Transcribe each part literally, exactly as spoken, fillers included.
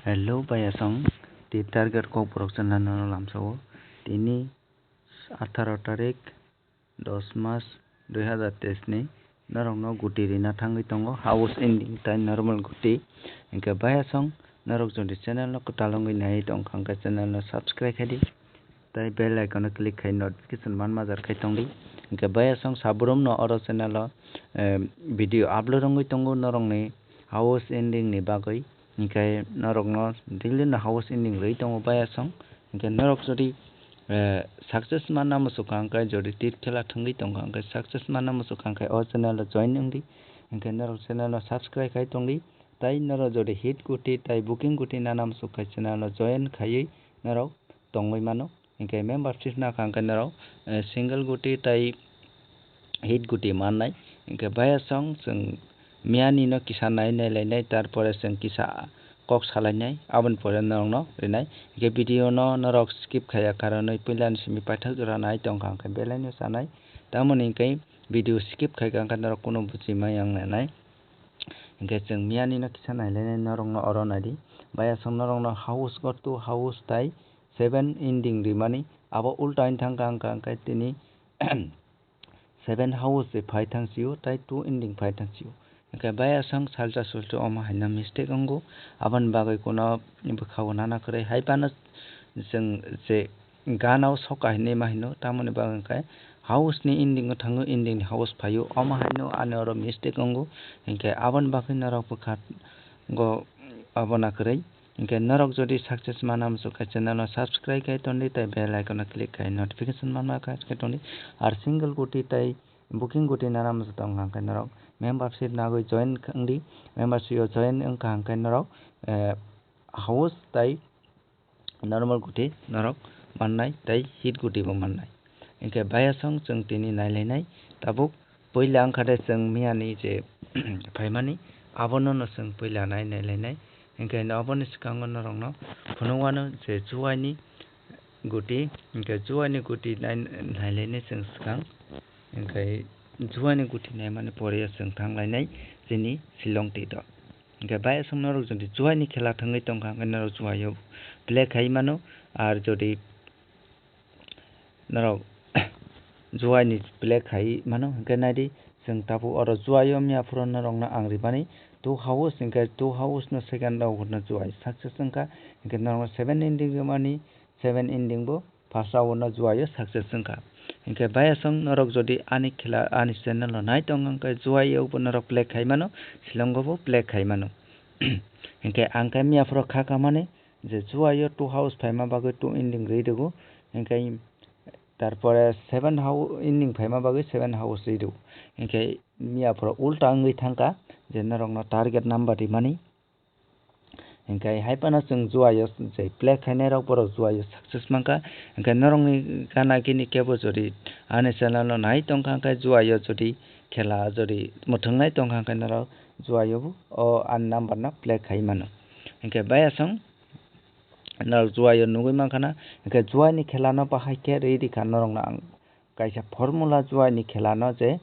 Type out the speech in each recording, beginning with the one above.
Hello bayasong, tei target kokborok channel no lamsao. Tini atharo tarik dos mas dui hazar teis ni norokno guti rina thangwi tongo, house ending tai normal guti. Hinkhe bayasong norok jodi channel no kwtal wngwi naiwi tongkha hinkhe channel no subscribe khaidi. Tai bell icon o click khai notification man majar khai tongdi. Hinkhe bayasong sabrumno oro channel o, eh, video upload wngwi tongo norokni house ending ni bagwi. Hinkhe norokno daily no house ending rwi tongo bayasong. Hinkhe norok jodi, eh, success manna muchukha hinkhe jodi tit khela thangwi tongkha hinkhe success manna muchukha hinkhe o channel o join wngdi. Hinkhe norok channel o subscribe khai tongdi. Tai norok jodi hit guti tai booking guti nana muchukha channel o join khaiwi norok tongwi mano. Hinkhe membership nakha hinkhe norok, eh, single guti tai hit guti mannai. Hinkhe bayasong chwng miyani no kisa nai nai lainai, tarpore chwng kisa kok salainai, aboni pore norokno rinai. Hinkhe video no norok skip khaiya karonwi puilani simi paithak jora nai tongkha hinkhe belai no chanai. Tamoni hinkhe video skip khaikha hinkhe norok kunu buji maya wng nanai. Hinkhe chwng miyani no kisa nai lainai norokno oro naidi. Bayasong norokno house go two house tai seven ending rimani, abo ulta wng thangkha, wngkha, wngkha tini seven house se phai thang sio, tai two ending phai thang sio. Hinkhe bayasong salsa sulsa omo haino mistake wngo, aboni bagwi kuno bwkha o nana kwrwi. Hai phano chwng je gana o soka hinwi ma hino, tamoni bagwi hinkhe house ni ending o thango, ending ni house phaio, omo haino ani oro mistake wngo, hinkhe aboni bagwi norok bwkha go abo na kwrwi. Hinkhe norok jodi success mana muchukha channel no subscribe khai tondi tai bell icon no click khai notification manma khai tondi. Ar single guti tai booking guti nana muchuk tongkha hinkhe norok membership nagwi join wngdi. Membership o join wngkha hinkhe norok, eh, house tai normal guti norok mannai tai hit guti bo mannai. Hinkhe bayasong chwng tini nailainai tabuk puila wngkha de chwng miyani je phaimani abono no chwng puila nai nailainai. Hinkhe no aboni swkango norokno phunukmano je juaini guti, hinkhe juaini guti nai nailainai chwng swkang. Hinkhe juaini guti naimani pore chwng thanglainai chini Shillong twi dol. Hinkhe bayasong norok jodi juaini khela thangwi tongkha hinkhe norok juaio play khai mano, ar jodi norok juaini play khai mano hinkhe naidi chwng tabuk oro juaio miya phuru norokno ang rimani two house hinkhe two house no second round no juai success wngkha hinkhe norokno seven ending rimani seven ending bo first round no juaio success wngkha. Hinkhe bayasong norok jodi ani khela ani channel no nai tong wngkhe juaio bo norok play khai mano, Shillong o bo play khai mano. Hinkhe ang khe miya phuru kha kha mani je juaio two house phaima bagwi two ending rwi rwgo, hinkhe tarpore seven house ending phaima bagwi seven house rwi rwgo. Hinkhe miya phuru ulta wngwi thangkha je norokno target number rimani. Hinkhe hai phano chwng juaio je play khainai rok borok juaio success mankha. Hinkhe norokni gana gini kebo jodi ani channel no nai tongkha hinkhe juaio jodi khela jodi mwthwngnai tongkha hinkhe norok juaio bo o ani number no play khai mano. Hinkhe bayasong norok juaio nugwi mankha na hinkhe juaini khela no bahai khe rwi rikha norokno ang kaisa formula juaini khela no je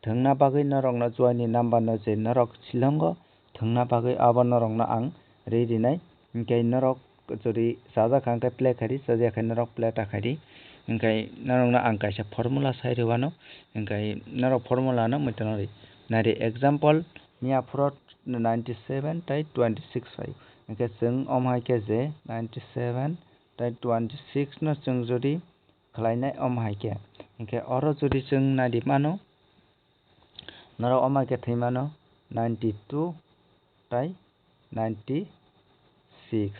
thwngna bagwi norokno juaini number no je norok Shillong o thwngna bagwi abo norokno ang rwi rinai. Hinkhe norok jodi chajak kha hinkhe play khaidi, chajak khe norok play ta khaidi. Hinkhe norokno ang kaisa formula sai rwano, hinkhe norok formula no muitu nari. Nari example, miya phuru ninety seven tai twenty six phaio. Hinkhe chwng omo hai khe je ninety seven tai twenty six no chwng jodi khlainai omo hai khe. Hinkhe oro jodi chwng naidi mano, norok omo hai khe thwi mano ninety two tai ninety six.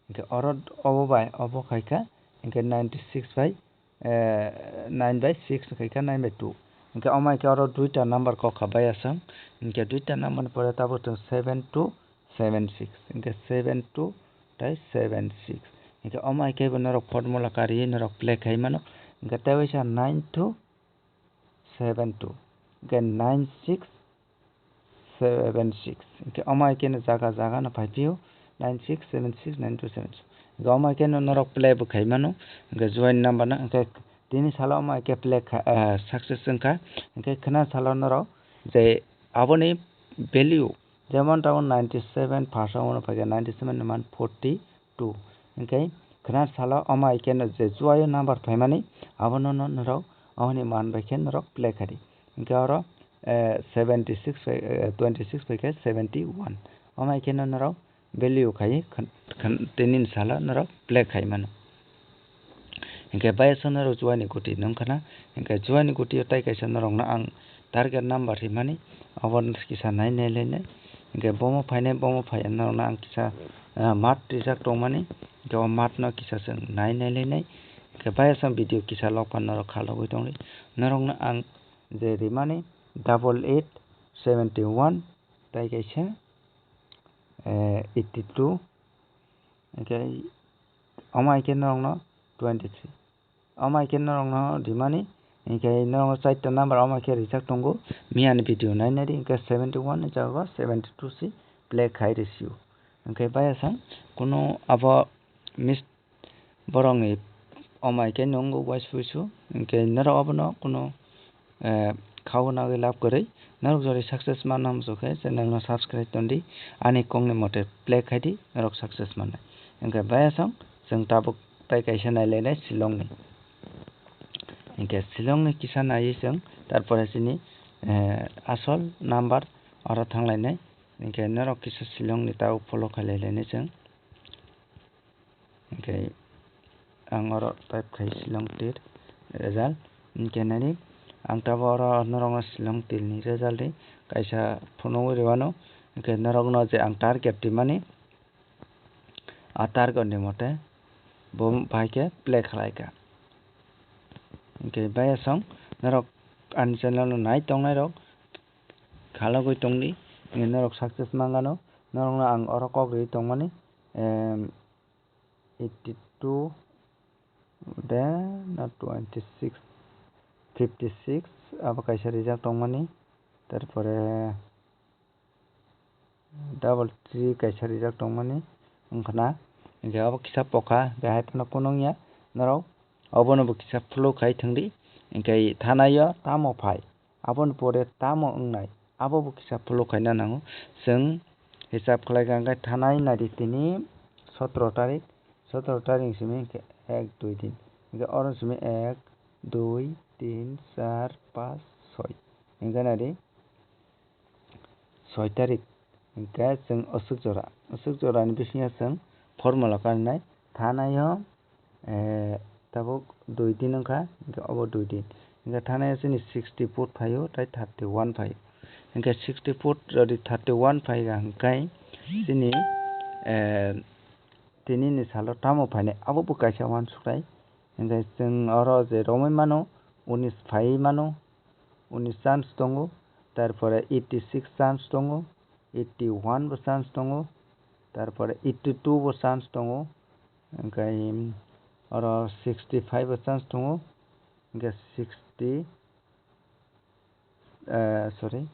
Hinkhe oro obo bai obo khai kha, hinkhe ninety six bai, eh, nine bai six khai kha nine bai two. Hinkhe omo hai khe oro duita number kok kha bayasong. Hinkhe duita number ni pore tabuk chwng seven two seven six. Hinkhe seven two tai seven six. Hinkhe omo hai khe bo norok formula kariwi norok play khai mano. Hinkhe tei waisa nine two seven two, hinkhe nine six seven six, hinkhe omo hai kheno jaga jaga no phai phio nine six seven six nine two seven six. Hinkhe omo hai kheno norok play bo khai mano, hinkhe join number no, hinkhe tini salo omo hai khe play kha, ah, success wngkha, hinkhe khna salo norok je aboni value Jemon tabuk ninety seven, first o omo phaikha ninety seven ni man forty two. Hinkhe khna salo omo hai kheno je chuaio number phaimani, abono no norok omoni man bai khe norok play khaidi. Hinkhe oro, eh, seventy six phai, eh, twenty six phaikhe seventy one. Omo hai kheno norok value khai khn-, khn-, tini ni salo norok play khai mano. Hinkhe bayasano norok chuaini guti nung khna, hinkhe chuaini guti o tai kaisa norokno ang target number rimani, abo kisa nai nai lainai. Hinkhe bomo phainai, bomo phaiya norokno ang kisa, ah, mat rijak tongmani, hinkhe o matno kisa chwng nai nai lainai. Hinkhe bayasano video kisa lokpan norok khalogwi tongdi. Norokno ang je rimani double eight seventy one tai kaisa, eh, eighty two, hinkhe omo hai khe norokno twenty three. Omo hai khe norokno rimani, hinkhe norokno chaita number omo hai khe rijak tongo. Miyani video nai nai di, hinkhe seventy one ni jaga seventy two si play khai rw sio. Hinkhe bayasang kuno abo mis-, borokni omo hai khe nungo uaisuisu, hinkhe norok abono kuno, eh, khauna nagwi lab kwrwi. Norok jori success manna muchukhe channel no subscribe tondi, ani kokni mote play khaidi, norok success mannai. Hinkhe bayasang chwng tabuk tai kaisa nai lainai Shillong ni. Hinkhe Shillong ni kisa naiwi chwng, tarpore chini, eh, asol number oro thang lainai. Hinkhe norok kisa Shillong ni tabuk follow khai lai lainai chwng. Hinkhe ang oro type khai Shillong tir result. Hinkhe nari ang tabuk oro norokno Shillong tir ni result ri kaisa phunugwi rwano. Hinkhe norokno je ang target rimani, a target ni mote bo bai khe play khlai kha. Hinkhe bayasong norok ani channel no nai tongnai rok khalogwi tongdi, hinkhe norok success mangano. Norokno ang oro kok rwi tongmani, em, eighty two de na twenty six, fifty six abo kaisa rijak tongmani, tarpore double three kaisa rijak tongmani wngkhana, hinkhe abo kisa pokha, hinkhe hai phano kunung ya norok obono bo kisa follow khai thangdi, hinkhe thanai o tamo phai, aboni pore tamo wngnai, abo bo kisa follow khaina nango. Chwng hisab khlai kha, hinkhe thanai naidi tini sotro tarik, sotro tarik simi hinkhe ek dui din, hinkhe oro simi ek, dui, tin, char, panch, soi, hinkhe naidi soi tarik, hinkhe chwng aswk jora, aswk jora ni bisingo chwng formula karinai, thanai o, eh, tabuk dui din wngkha, hinkhe obo dui din, hinkhe thanai o chini sixty foot phaio, tai thirty one phaio, hinkhe sixty foot jodi thirty one phaikha, hinkhe chini, eh, tini ni salo tamo phainai, abo bo kaisa uansuknai, hinkhe chwng oro je romwi mano, unis phaiwi mano, unis chance tongo, tarpore eighty six chance tongo, eighty one bo chance tongo, tarpore eighty two bo chance tongo, hinkhe oro sixty five bo chance tongo, hinkhe sixty, eh, sorry,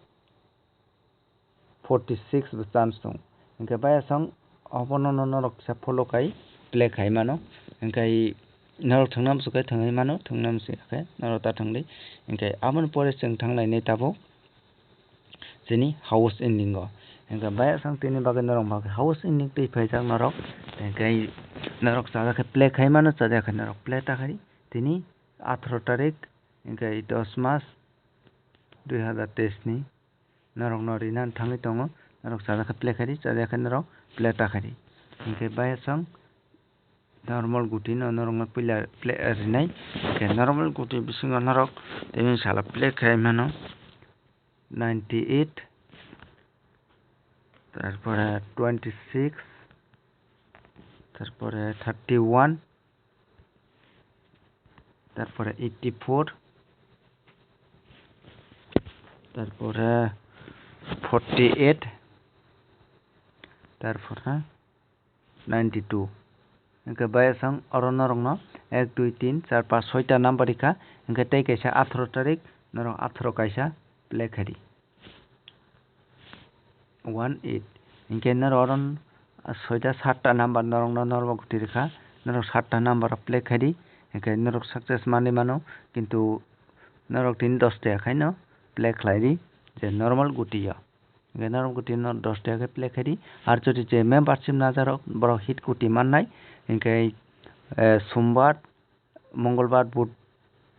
forty six bo chance tongo. Hinkhe bayasong obono no norok kisa follow khai play khai mano. Hinkhe norok thwngna muchukhe thwngwi mano, thwngna muchukhe norok ta thwngdi. Hinkhe aboni pore chwng thanglainai tabuk chini house ending o. Hinkhe bayasong tini bagwi norok bagwi house ending twi phaijak norok. Hinkhe norok chajakhe play khai mano, chajakhe norok play ta khai. Tini atharo tarik, hinkhe dos mas dui hazar teis ni. Norokno rinani thangwi tongo, norok chajakhe play khaidi, chajakhe norok play ta khaidi. Hinkhe bayasong normal guti no norokno play, play rinai. Hinkhe normal guti bisingo norok tini salo play khai mano ninety eight, tarpore twenty six, tarpore thirty one, tarpore eighty four, tarpore forty eight, tarpore ninety two. Hinkhe bayasong oro norokno ek, dui, tin, char, panch, soita number rikha. Hinkhe tei kaisa atharo tarik, norok atharo kaisa play khaidi. One eight. Hinkhe norok oro soita satta number norokno norok guti rikha. Norok satta number o play khaidi. Hinkhe norok success manwi mano. Kintu norok tini dosta ya khaino play khlaidi je normal guti o. Hingke norok guti no dos taka khe play khaidi. Ar jodi je membership najarok borok hit guti mannai, hingke, eh, Sombar, Mongolbar, Bud-,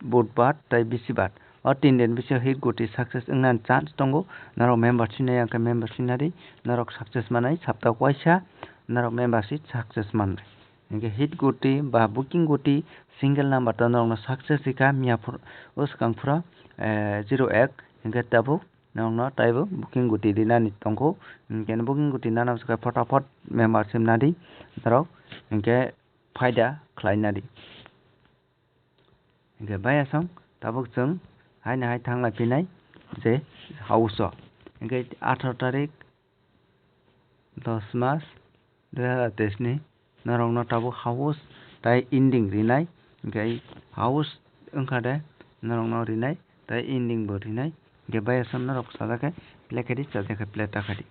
Budbar tei Bisibar. O tin din bisingo hit guti success wngnani chance tongo. Norok membership nai hingke membership nadi, norok success manai, sapta waisa norok membership success manai. Hingke hit guti ba booking guti single number to norokno success rikha miya phur-, o swkang phuro, eh, zero ek, hingke tabuk norokno taibo booking guti rinani tongkho. Hingke booking guti nana bwswkha photapot membership nadi norok, hingke phaida khlai nadi. Hingke bayasong tabuk chwng haino hai thanglai phinai je house o. Hingke atharo tarik dos mas dui hazar teis ni norokno tabuk house tai ending rinai, hingke house wngkha de norokno rinai tai ending bo rinai, hingke bayasong norok sajak khe play khaidi, sajak khe play ta khaidi.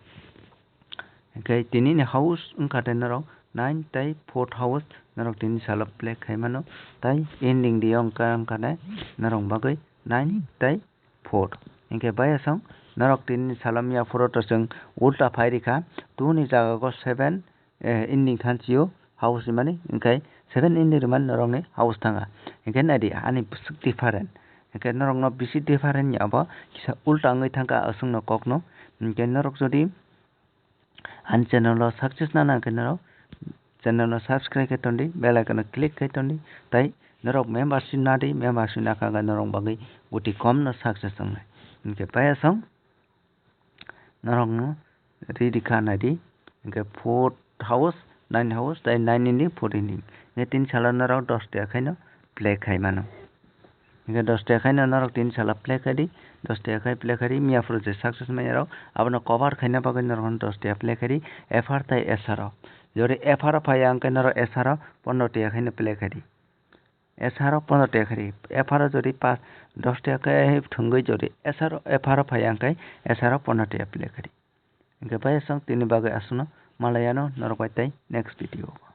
Hingke tini ni house wngkha de norok nine tai fourth house norok tini salo play khai mano, tai ending dio wngkha, wngkha de norok bagwi nine tai four. Hingke bayasong norok tini salo miya phuro to chwng ulta phai rikha, two ni jaga go seven, eh, ending thanchio house rimani, hingke seven ending rimani norokni house thanga. Hingke naidi ani bwswk different. Hingke norokno bisi different ya abo kisa ulta wngwi thangkha aswkno kokno. Hingke norok jodi ani channel o success nana hingke norok channel no subscribe khe tondi, bell icon no click khe tondi, tai norok membership nadi, membership nakha hingke norok bagwi guti kom no success wngnai. Hingke bayasong norokno ready kha naidi, hingke fourth house, nine house, tai nine ending, four ending. Hingke tin salo norok dos taka khaino play khai mano. Hingke dos taka khaino norok tin salo play khaidi, dos taka khai play khaidi, miya phuru je success manya rok, abono cover khaina bagwi norok dos taka play khaidi, F R tai S R o. Jodi F R o phaiya hingke norok S R o pondro taka khaino play khaidi. S R o pondro taka khaidi, F R o jodi pa-, dos taka khai thwngwi jodi S R o, F R o phaiya hingke S R o pondro taka play khaidi. Hingke bayasong tini bagwi aswkno, malayano norok bai tei next video o.